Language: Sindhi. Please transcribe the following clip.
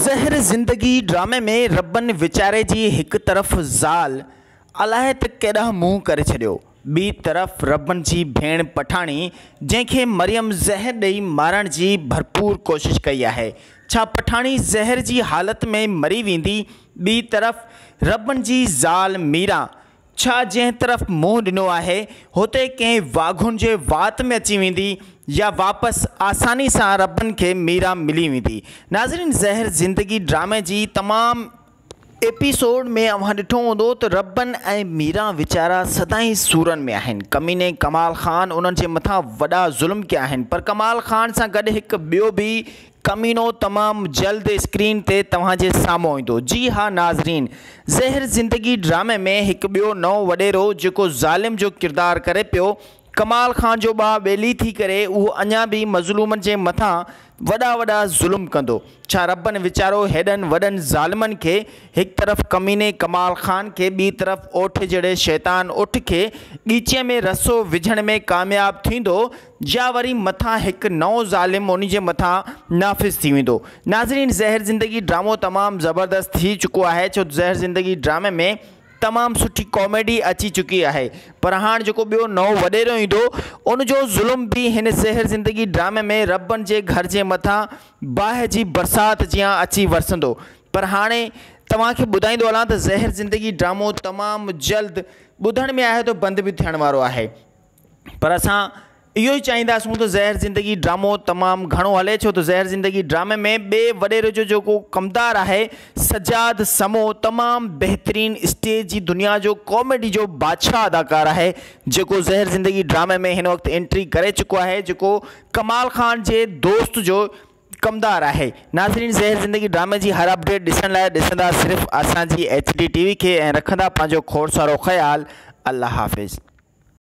زهر زندگي ڊرامي ۾ ربن ويچاري جي هڪ طرف زال الائي ته ڪيڏانهن منهن ڪري ڇڏيو، ٻي طرف ربن جي ڀيڻ پٺاڻي جنهن کي مريم زهر ڏئي مارڻ جي ڀرپور ڪوشش ڪئي آهي، ڇا پٺاڻي زهر جي حالت ۾ مري ويندي؟ ٻي طرف ربن جي زال ميران ڇا جنهن طرف منهن ڏنو آهي، هتي ڪنهن واگهن جي وات ۾ اچي ويندي يا واپس آساني سان ربن کي ميران ملي ويندي. ناظرين زهر زندگي ڊرامي جي تمام ايپيسوڊ ۾ اوهان ڏٺو هوندو ته ربن ۽ ميران ويچارا سدائين سورن ۾ آهن. ڪميني ڪمال خان انهن جي مٿان وڏا ظلم ڪيا آهن پر ڪمال خان سان گڏ هڪ ٻيو به ڪمينو تمام جلد اسڪرين تي توهان جي سامهون ايندو. جي ها ناظرين زهر زندگي ڊرامي ۾ هڪ ٻيو نئون وڏيرو جيڪو ظالم جو ڪردار ڪري پيو ڪمال خان جو ٻانهن ٻيلي ٿي ڪري اهو اڃا به مظلومن جي مٿان وڏا وڏا ظلم ڪندو. ڇا ربن ويچارو هيڏن وڏن ظالمن کي هڪ طرف ڪميني ڪمال خان کي ٻي طرف اوٺ جهڙي شيطان اٺ کي ڳيچي ۾ رسو وجهڻ ۾ ڪامياب ٿيندو يا وري مٿان هڪ نئون ظالم ان جي مٿان نافذ ٿي ويندو. ناظرين زهر زندگي ڊرامو تمام زبردست ٿي چڪو آهي ڇو ته زهر زندگي ڊرامي ۾ تمام سٺي ڪاميڊي اچي چڪي آهي پر هاڻ جيڪو ٻيو نئون وڏيرو ايندو ان جو ظلم به هن زهر زندگي ڊرامي ۾ ربن جي گهر جي مٿان باهه جي برسات جيان اچي ورسندو پر هاڻي توهان کي ٻڌائيندو هلان ته زهر زندگي ڊرامو تمام جلد ٻڌڻ ۾ آيو ته بند به ٿيڻ وارو آهي. پر اسان اهو ئي چاهينداسون ته زهر زندگي ڊرامو تمام گهڻو هلي ڇو ته زهر زندگي ڊرامي ۾ ٻئي وڏيري جو جيڪو ڪمدار آهي سجاد سمو تمام بهترين اسٽيج جي دنيا جو ڪاميڊي جو بادشاهه اداڪار آهي جيڪو زهر زندگي ڊرامي ۾ هن وقت انٽري ڪري چڪو آهي جيڪو ڪمال خان جي دوست جو ڪمدار آهي ناظرين زهر زندگي ڊرامي جي هر اپڊيٽ ڏسڻ لاء ڏسندا صرف اسان جي ايڇ ڊي ٽي وي کي ۽ رکندا پنهنجو کوڙ سارو خيال الله حافظ.